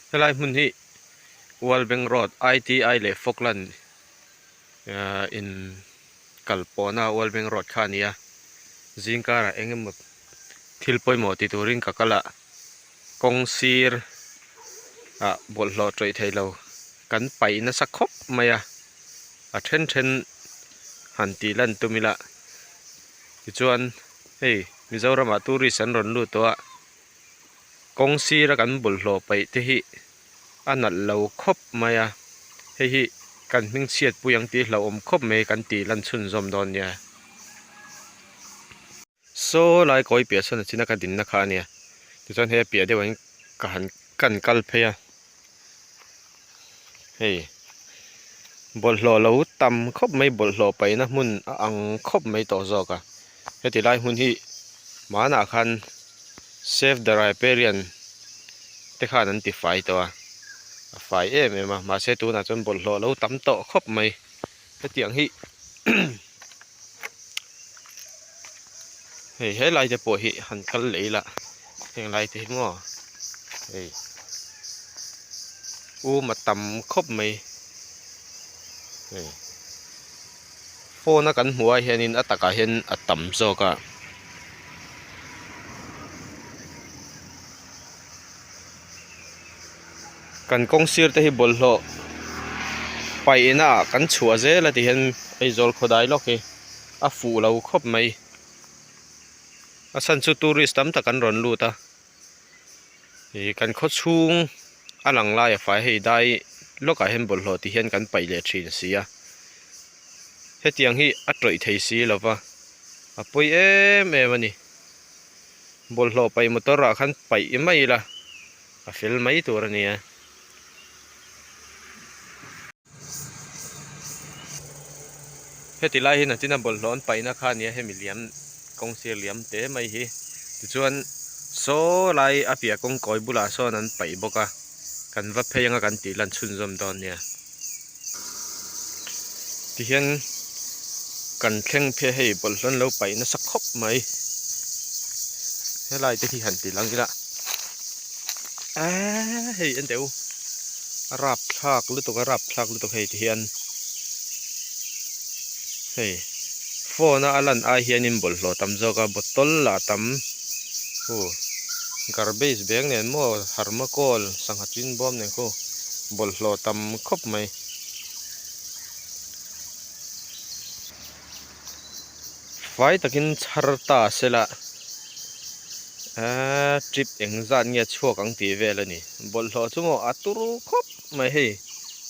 Helai hmun hi World Bank Road ITI leh Falkland ahh in kal pawhna World Bank Road kha a ni a zing karah eng emaw thil pawimawh ti turin ka kal a kawng sir ah bawlhhlawh tawih thei lo kan paih nasa khawp mai a a then then han tih lan tum ila tichuan hei Mizoram ah tourist an rawn lut tawh a kawng sira kan bawlhhlawh paih te hi a nalh lo khawp mai a hei hi kan hming chhiat pui ang tih hlauhawm khawp mai kan tih lan chhunzawm dawn nia. Saw lai kawi piah sawn a china ka dinna kha a nia tichuan hei a piah deuh ah hian ka han kan kal phei a hei bawlhhlawh lo tam khawp mai bawlhhlawh paihna hmun a ang khawp mai tawh zawk a heti lai hmun hi hmanah khan save the riparian te khan an ti fai tawh a a fai em em a mahse tunah chuan bawlhhlawh lo tam tawh khawp mai. Hetiang hi hei helai te pawh hi han kal leh ila heng lai te hi maw hei um a tam khawp mai hei phone a kan hmuh ah hianin a takah hian a tam zawk a. Kan kawng sir te hi bawlhhlawh paihna ah kan chhuah zel a ti hian Aizawl khawdai lawk hi a fuh lo khawp mai. A chhan chu tourist tam tak an rawn lut a, ih kan khaw chhung a lang lai a fai hei dai lawkah hian bawlhhlawh ti hian kan paih leh thin si a, hetiang hi a tawih thei si lova a pawi em em a ni. Bawlhhlawh paih motor ah khan paih mai ila a fel mai tur a nia. Heti lai hi nachina bawlhhlawh an paihna kha a nia hemi liam kawng sir liam te mai hi tichuan saw lai a piah kawng kawi bulah sawn an paih bawk a kan va phei anga kan tih lan chhunzawm dawn nia. Tihian kan thleng phei hei bawlhhlawh an lo paih nasa khawp mai helai te hi han ti lang ila eee hei en teh u a rapthlak lutuk a rapthlak lutuk hei tihian hei phone a a lan ai hianin bawlhhlawh tam zawk a bottle lah tam aw garbage bag nen maw thermocol sangha tin bawm nen khu. Bawlhhlawh tam khawp mai. Fai takin chhar ta sela aaa trip eng zat nge chhuak ang tih vel a ni. Bawlhhlawh chu maw a turu khawp mai hei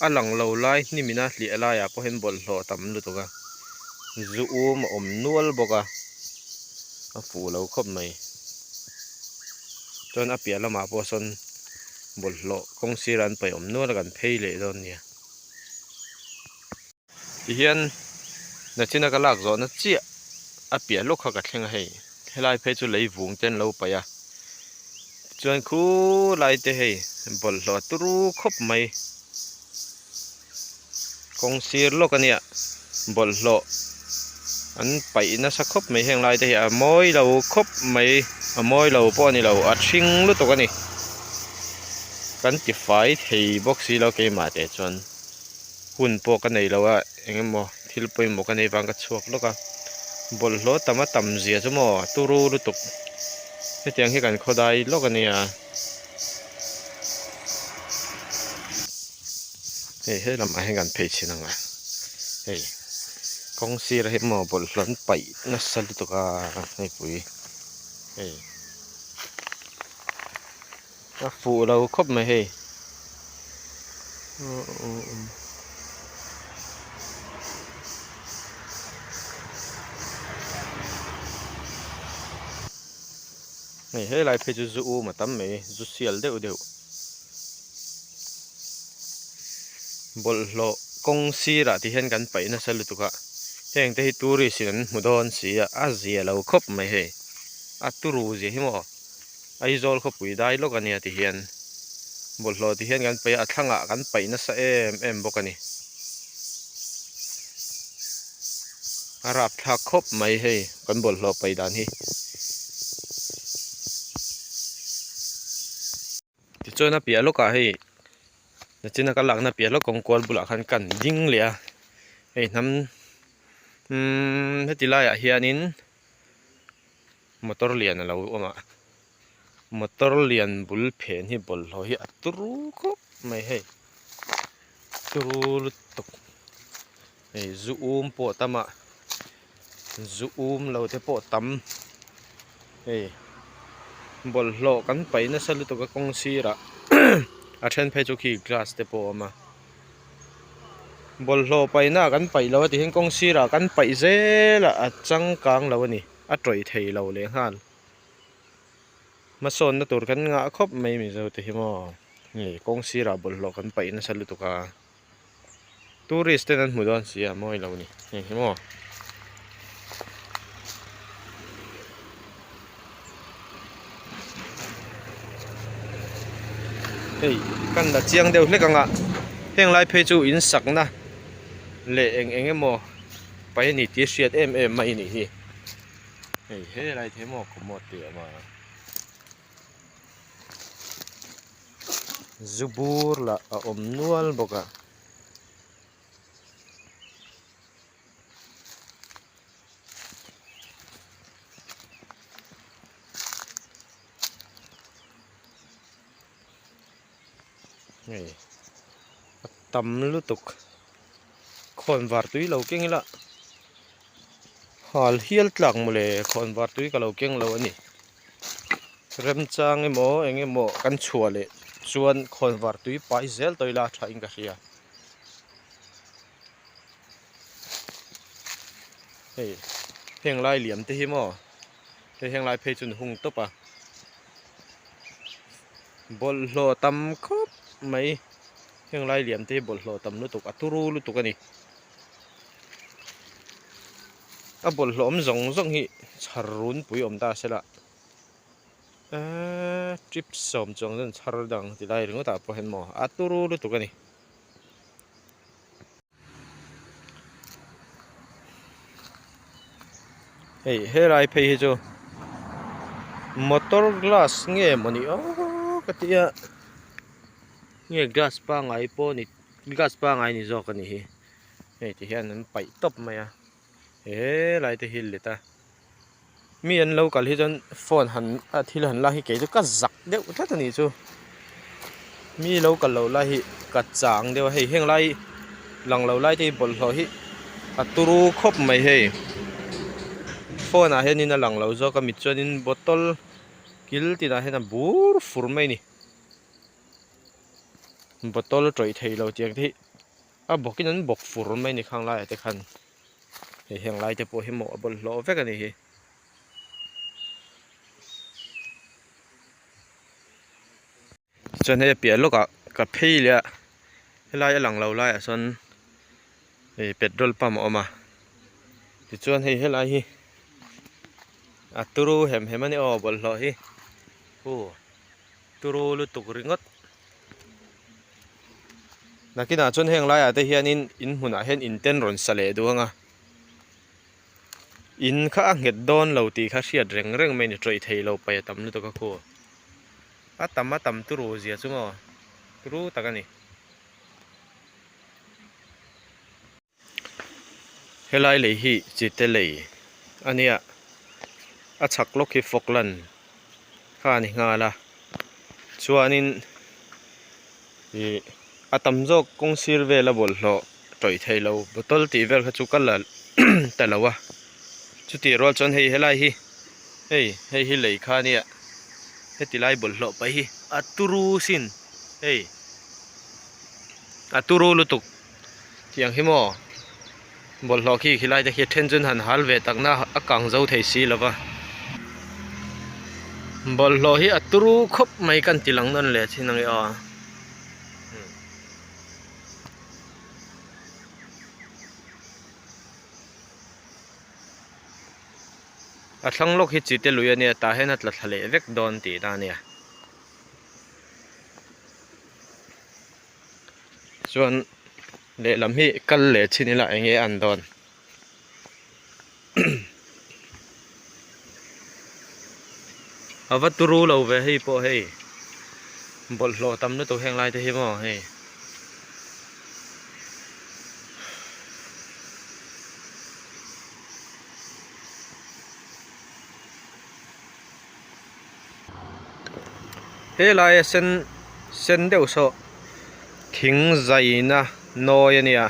a lang lo lai hnimina hliah laiah pawh hian bawlhhlawh tam lutuk a zu um a awm nual bawk a a fuh lo khawp mai. Chuan a piah lamah pawh sawn. Bawlhhlawh kawng sirah an paih awm nual a kan phei leh dawn nia. Tihian nachina ka lak zawhna chiah a piah lawk kha ka thleng a hei helai phei chu lei vung te an lo paih a tichuan khulai te hei bawlhhlawh a turu khawp mai kawng sir lawk a nia bawlhhlawh an paih nasa khawp mai heng lai te hi a mawi lo khawp mai a mawi lo pawh a ni lo a hring lutuk a ni kan ti fai thei bawk si lo keimah teh chuan hun pawh ka nei lo a eng emaw thil pawimawh ka nei vang ka chhuak lawk a bawlhhlawh tam a tam zia chu maw turu lutuk hetiang hi kan khawdai lawk a nia. Hei he lamah hian kan phei chhin ang a hei kawng sir hi maw bawlhhlawh an paih nasa lutuk a heipui hei a fuh lo khawp mai hei hei helai phei chu zu um a tam mai zu sial deuh deuh. Bawlhhlawh kawng sirah ti hian kan paih nasa lutuk a heng te hi tourist in an hmu dawn si a a zia lo khawp mai hei a turu zia hi maw Aizawl khawpui dai lawk a nia ti hian bawlhhlawh ti hian kan paih a a thlangah kan paih nasa em em bawk a ni a rapthlak khawp mai hei kan bawlhhlawh paih dan hi. Tichuan a piah lawkah hei. Nachina ka lakna piah lawk kawng kual bulah khan kan ding leh a hei hnam umm heti laiah hianin motor lian a lo awm a motor lian bul phen hi bawlhhlawh hi a turu khawp mai hei turu lutuk hei zu um pawh a tam a zu um lo te pawh tam hei bawlhhlawh kan paih nasa lutuk a kawng sirah a then phei chu khi glass te pawh a awm a bawlhhlawh paihna ah kan paih lo a ti hian kawng sirah kan paih zel a a changkang lo a ni a tawih thei lo leh nghal hmasawnna tur kan ngah khawp mai mizo te hi maw hei kawng sirah bawlhhlawh kan paih nasa lutuk a. Tourist ten an hmu dawn si a mawi lo ni heng hi maw. Hei kan la chiang deuh hlek ang a heng lai phei chu in sakna leh eng eng emaw pai a ni tih a hriat em em mai a nih hi hei helai te hi maw khawmuat tih a awm a. Zu bur lah a awm nual bawk a. Hei a tam lutuk khawn var tui lo keng ila hal hial tlak mawle khawn var tui ka lo keng lo a ni. Remchang emaw eng emaw kan chhuah leh chuan khawn var tui pai zel tawh ila a tha in ka hria. Hei heng lai liam te hi maw hei heng lai phei chu an hung tawp a bawlhhlawh tam khawp mai heng lai liam te hi bawlhhlawh tam lutuk a turu lutuk a ni. A bawlhhlawh awm zawng zawng hi chhar runpui awm ta se la eee trip sawm chuang chuan chhar dang ti lai ringawt ah pawh hian maw a turu lutuk a ni. Hei helai phei hi chu motor glass nge mawni aw ka ti a nge glass pangai pawh ni glass pangai ni zawk a nih hi. Hei ti hian an paih tawp mai a helai te hi let a mi an lo kal hi chuan phone han a thil han la hi kei chu ka zak deuh tlat a nih chu mi lo kal loh lai hi ka chang deuh a hei heng lai lang lo lai te hi bawlhhlawh hi a turu khawp mai hei phone ah hianin a lang lo zawk a mit chuanin bottle kil tinah hian a bur fur mai a ni bottle tawih thei lo tiang te hi. A bawkin an bawk fur mai ni khang laiah te khan hei heng lai te pawh hi maw a bawlhhlawh vek a ni hi. Tichuan hei a piah lawkah ka phei leh a helai a lang lo laiah sawn hei petrol pump a awm a tichuan hei helai hi a turu hem hem a ni aw bawlhhlawh hi hu turu lutuk ringawt. Nakinah chuan heng laiah te hianin in hmunah hian in ten rawn sa leh duh ang a, in kha a nghet dawn lo tih kha hriat reng reng mai a ni tawih thei lo paih a tam lutuk a khu a tam a tam turu zia chu maw turu tak a ni. Helai lei hi chite lei a nia a chhak lawk hi Falkland kha a ni nghal a chuanin ih a tam zawk kawng sir vel a bawlhhlawh tawih thei lo bottle tih vel kha chu ka la ta lo a chutih rual chuan hei helai hi hei hei hi lei kha a nia heti lai bawlhhlawh paih hi a turu sin hei a turu lutuk. Tiang hi maw bawlhhlawh khi khilai te khi a then chuan han hal ve tak na a kang zo thei si lova bawlhhlawh hi a turu khawp mai kan ti lang nawn leh thin ang e aw. A thlang lawk hi chite lui a nia tah hian a tla thla leh vek dawn tih na a nia. Chuan lehlam hi kal leh chin ila eng nge a an dawn a va turu lo ve hei pawh hei bawlhhlawh tam lutuk heng lai te hi maw hei. Helai a sen sen deuh saw thing zaina nawi a nia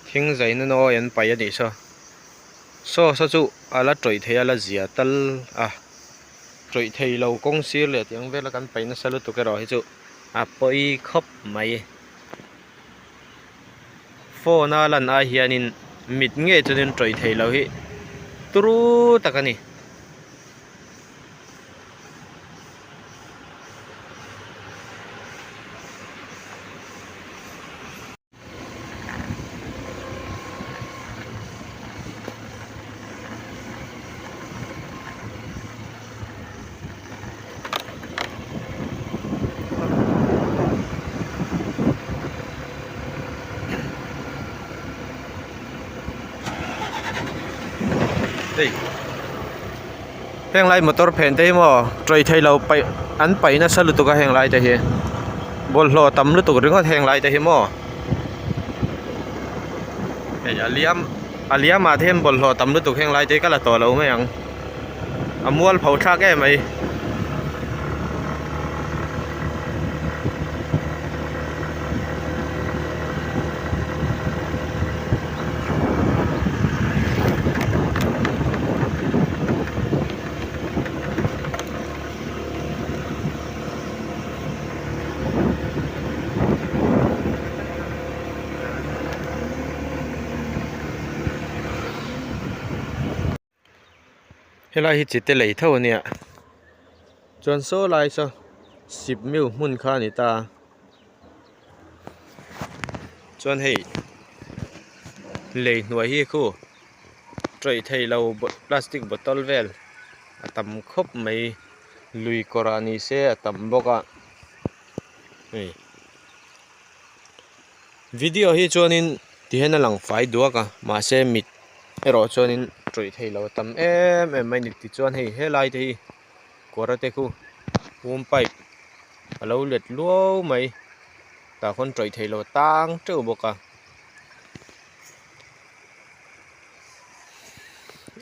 thing zaina nawi an paih a nih saw saw saw chu a la tawih thei a la zia tal a tawih thei lo kawng sir leh tih ang vela kan paih nasa lutuk erawh hi chu a pawi khawp mai. Phone a lan ai hianin mit ngei chuanin tawih theih loh hi turu tak a ni. Hei heng lai motor phen te hi maw tawih thei lo paih an paih nasa lutuk a heng lai te hi bawlhhlawh tam lutuk ringawt heng lai te hi maw hei a liam a liam ah te hian bawlhhlawh tam lutuk heng lai te hi ka la tawh lo mai ang. A mual pho thlak em mai. Helai hi chite lei tho a nia chuan saw lai saw sip miu hmun kha a ni ta a chuan hei lei hnuai hi khu tawih thei lo plastic bottle vel a tam khawp mai lui kawr ah ni se a tam bawk a hei video hi chuanin tihian a lang fai duak a mahse mit erawh chuanin tawih thei lo a tam em em mai a ni tichuan hei helai te hi kawr te khu pum pipe a lo let luau mai tah khawn tawih thei lo a tang teuh bawk a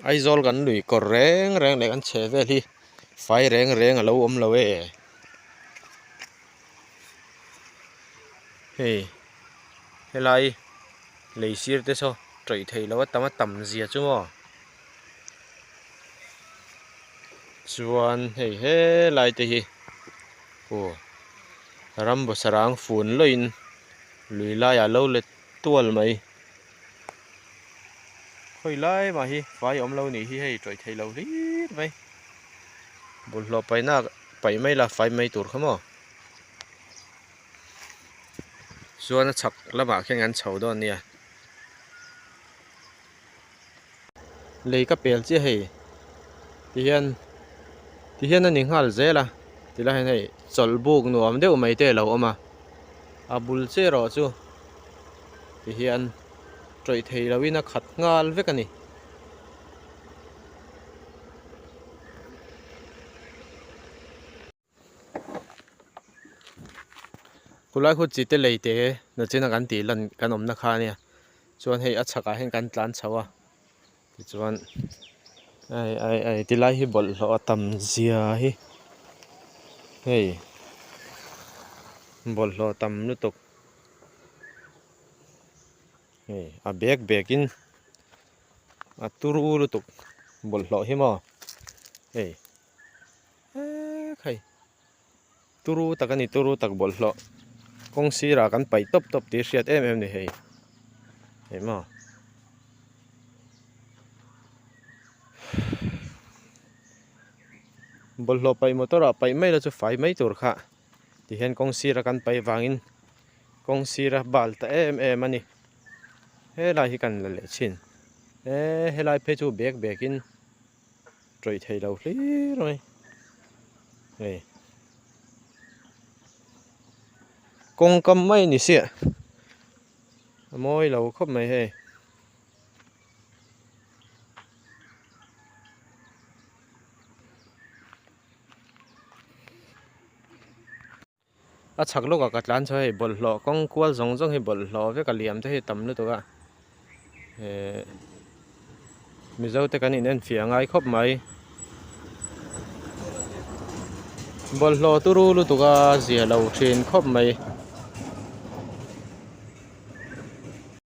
Aizawl kan lui kawr reng reng leh kan chheh vel hi fai reng reng a lo awm lo e. Hei helai lei sir te saw tawih theih loh a tam a tam zia chu maw chuan hei helai te hi aw ram bawsarang fun lawih in lui laiah a lo let tual mai khawi lai mah hi fai awm lo nih hi hei tawih theih loh hlir mai bawlhhlawh paihna paih mai la fai mai tur kha maw. Chuan a chhak lamah khian an chho dawn nia. Lei ka pel chiah hei tihian tihian a ni nghal zel a tilai hian hei chawlh buk nuam deuh mai te a lo awm a a bul chiah erawh chu tihian tawih thei loin a khat nghal vek a ni. Khulai khu chite lei te nachina kan tih lan kan awmna kha ania chuan hei a chhakah hian kan tlan chho a tichuan ai ai ai tilai hi bawlhhlawh a tam zia hi hei bawlhhlawh a tam lutuk hei a bag bag in a turu lutuk bawlhhlawh hi maw hei. Hek hei turu tak a ni turu tak bawlhhlawh kawng sirah kan paih tawp tawp tih hriat em em a ni hei hei maw bawlhhlawh paih motor ah paih mai la chu fai mai tur kha tihian kawng sira kan paih vangin kawng sira bal ta em em a ni helai hi kan la leh thin eee helai phei chu bag bag in. Tawih thei lo hlir mai hei kawngkam mai a ni siah a mawi lo khawp mai hei. A chhak lawkah ka tlan chho hei bawlhhlawh kawng kual zawng zawng hi bawlhhlawh vek a liam te hi tam lutuk a ehh mizo te kan in enfiah ngai khawp mai. Bawlhhlawh turu lutuk a zia lo thin khawp mai.